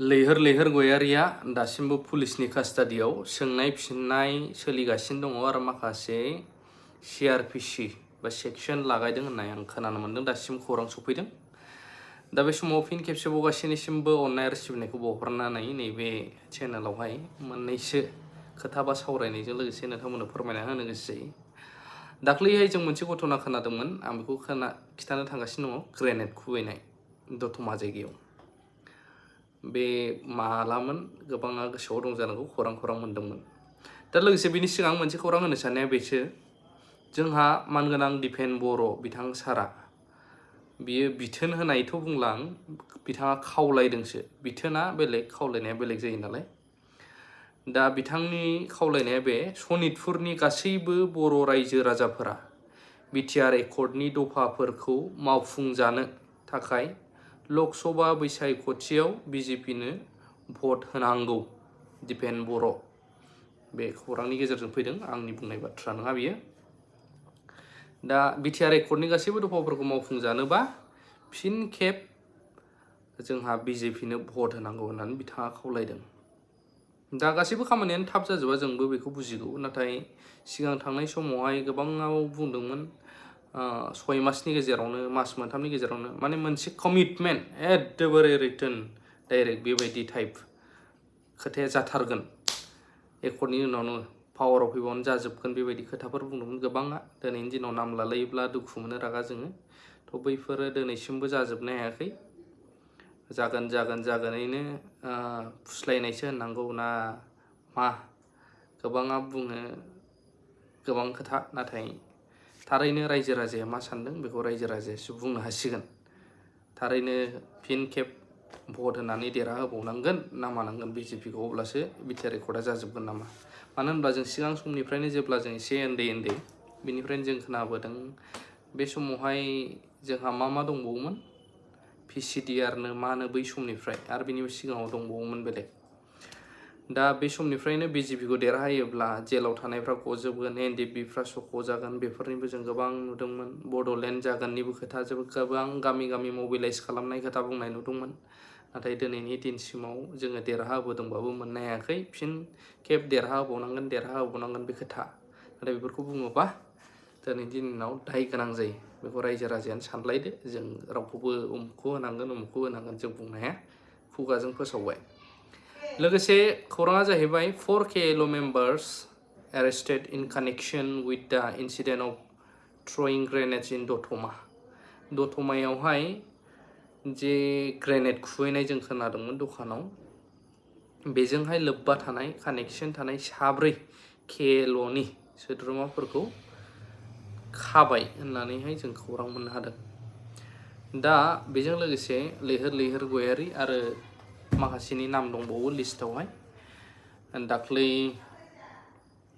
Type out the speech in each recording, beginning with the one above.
लैहोर लैहोर गयारिया दासिमबो पुलिसनि कास्टाडियाव सोंनाय फिननाय सोलिगासिनो दङ आरो माखासे CRPC बा सेक्सन लागायदों होननाय आं खोनानो मोन्दों। दासिम खौरां सफैदों। दा बे समाव फिन खेबसेबाव गासैनिसिमबो अननाय आरो सिबिनायखौ बावहरनानै नैबे चेनेलावहाय मोननैसो खोथा बा सावरायनायजों लोगोसे नोंथांमोननो फोरमायना होनो गोसो जायो। दाख्लैहाय जों मोनसे घटना खोनादोंमोन, आं बेखौ खिथानो थांगासिनो दङ। ग्रेनेड खुबैनाय दतमा जायगायाव। बे मालामोन गोबाङा गोसोआव दं जानांगौ, खौरां मोन्दोंमोन। दा लोगोसे बिनि सिगां मोनसे खौरां होनो साननाया बेसो, जोंहा मानगोनां दिपेन बर' बिथां सारा, बियो बिथोन होनायथ' बुंला आं, बिथाङा खावलायदोंसो। बिथोना बेलेग, खावलायनाया बेलेग जायो नालाय। दा बिथांनि खावलायनाया बे, सनितपुरनि गासैबो बर' रायजो राजाफोरा बिटिआर एकर्डनि दफाफोरखौ मावफुंजानो थाखाय लकसभा बिसायख'थियाव बिजेपिनो भट होनांगौ। दिपेन बर' बे खौरांनि गेजेरजों फैदों, आंनि बुंनाय बाथ्रा नङा बियो। दा बिटिआर एकर्डनि गासैबो दफाफोरखौ मावफुंजानोबा फिन खेब जोंहा बिजेपिनो भट होनांगौ होननानै बिथाङा खावलायदों। दा गासैबो खामानियानो थाब जाजोबा, जोंबो बेखौ बुजिगौ। नाथाय सिगां थांनाय समावहाय गोबाङाव बुंदोंमोन 6 मासनि गेजेरावनो, मास मोनथामनि गेजेरावनो, माने मोनसे कमिटमेन्ट एकदबारे रिटोन डाइरेक्ट बेबायदि टाइप खोथाया जाथारगोन, एकर्डनि उनावनो पावाराव फैबावनो जाजोबगोन, बेबायदि खोथाफोर बुंदोंमोन गोबाङा। दिनैनि दिनाव नाम लालायोब्ला दुखु मोनो, रागा जोङो। थ' बैफोरो दिनैसिमबो जाजोबनो हायाखै। जागोनैनो फुस्लायनायसो होननांगौ ना मा, गोबाङा बुङो गोबां खोथा। नाथाय थारैनो रायजो राजाया मा सानदों बेखौ रायजो राजायासो बुंनो हासिगोन। थारैनो फिन खेब भट होनानै देरहाहोबावनांगोन ना मानांगोन बिजेपिखौ, अब्लासो बिटिआर एकर्डआ जाजोबगोन नामा। मानो होनब्ला जों सिगां समनिफ्रायनो जेब्ला जों एसे उन्दै बिनिफ्रायनो जों खोनाबोदों, बे समावहाय जोंहा मा दंबावोमोन, PCDRनो मा होनो बै समनिफ्राय, आरो बिनि सिगाङाव दंबावोमोन बेलेग। दा बे समनिफ्रायनो बिजेपिखौ देरहायोब्ला जेलाव थानायफ्रा गजोबगोन, NDBफ्रा सख'जागोन, बेफोरनिबो जों गोबां नुदोंमोन। बड'लेण्ड जागोननिबो खोथा, गोबां गामि मबिलाइज खालामनाय खोथा बुंनाय नुदोंमोन। नाथाय दिनैनि दिनसिमाव जोङो देरहाबोदोंबाबो मोननो हायाखै। फिन खेब देरहाहोबावनांगोन बे खोथा। नाथाय बेफोरखौ बुङोबा दिनैनि दिनाव दाय गोनां जायो। बेखौ रायजो राजायानो सानलायदो। जों रावखौबो उमुखखौ होनांगोन जों बुंनो हाया, खुगाजों फोसावबाय। लोगोसे खौराङा जाहैबाय 4 KLO members arrested in connection with the incident of throwing grenades in दतमा। दतमायावहाय जे ग्रेनेड खुबैनाय जों खोनादोंमोन दखानाव, बेजोंहाय लोब्बा थानाय, कानेक्सन थानाय 7 KLOनि सोद्रोमाफोरखौ खाबाय होननानैहाय जों खौरां मोननो हादों। दा बेजों लोगोसे लैहोर गयारि आरो माखासेनि नाम दंबावो लिस्टआवहाय। दाख्लै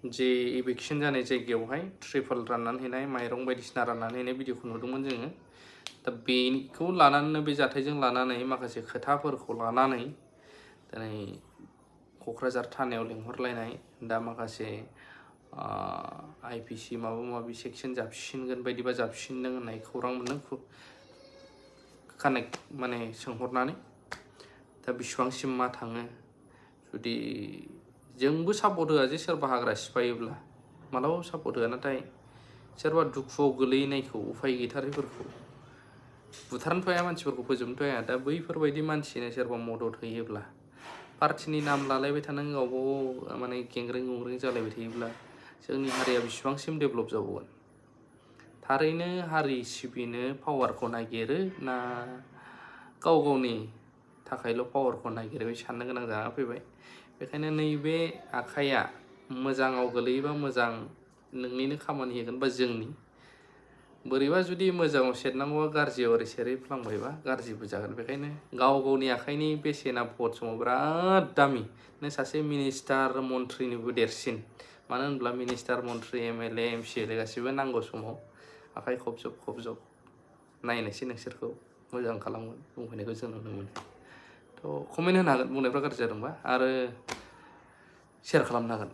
जे इभिक्सन जानाय जायगायावहाय ट्रिपल राननानै हैनाय, माइरं बायदिसिना राननानै हैनाय भिडिअखौ नुदोंमोन जोङो। दा बेखौ लानानैनो, बे जाथायजों लानानै माखासे खोथाफोरखौ लानानै दिनै क'क्राझार थानायाव लिंहरलायनाय, दा माखासे IPC माबा माबि सेक्सन जाबसिनगोन बायदिबा जाबसिनदों होननाय खौरां मोनदों, माने सोंहरनानै। दा बेसेबांसिम मा थाङो, जुदि जोंबो सापर्ट होआ जे सोरबा हाग्रा सिफायोब्ला, मालाबाबो सापर्ट होआ। नाथाय सोरबा दुखुआव गोलैनायखौ, उफाय गैथारैफोरखौ बुथारनोथ' हाया, मानसिफोरखौ फोजोबनोथ' हाया। दा बैफोरबायदि मानसिनो सोरबा मदद होयोब्ला, पार्टिनि नाम लालायबाय थानानै गावबागाव माने गेंग्रें गुंग्रें जालायबाय थायोब्ला जोंनि हारिया बेसेबांसिम डेभेलप जाबावगोन। थारैनो हारि सिबिनो पावारखौ नागिरो ना गावनि थाखायल' पावारखौ नागिरो, बे साननो गोनां जाना फैबाय। बेखायनो नैबे आखाइया मोजाङाव गोलैयोबा मोजां, नोंनिनो खामानि होगोन बा जोंनि। बोरैबा जुदि मोजाङाव सेरनांगौबा गाज्रियाव ओरै सेरहैफ्लांबायबा गाज्रिबो जागोन। बेखायनो गावनि आखाइनि बेसेना भट समाव बिराद दामि। नों सासे मिनिस्टार मन्थ्रिनिबो देरसिन। मानो होनब्ला मिनिस्टार मन्थ्रि MLA MCLA गासिबो नांगौ समाव आखाइ खबजब नायनोसै नोंसोरखौ मोजां खालामगोन बुंफैनायखौ जों नुनो मोनो। थ' कमेन्ट होनो हागोन बुंनायफ्रा गाज्रि जादोंबा, आरो शेयार खालामनो हागोन।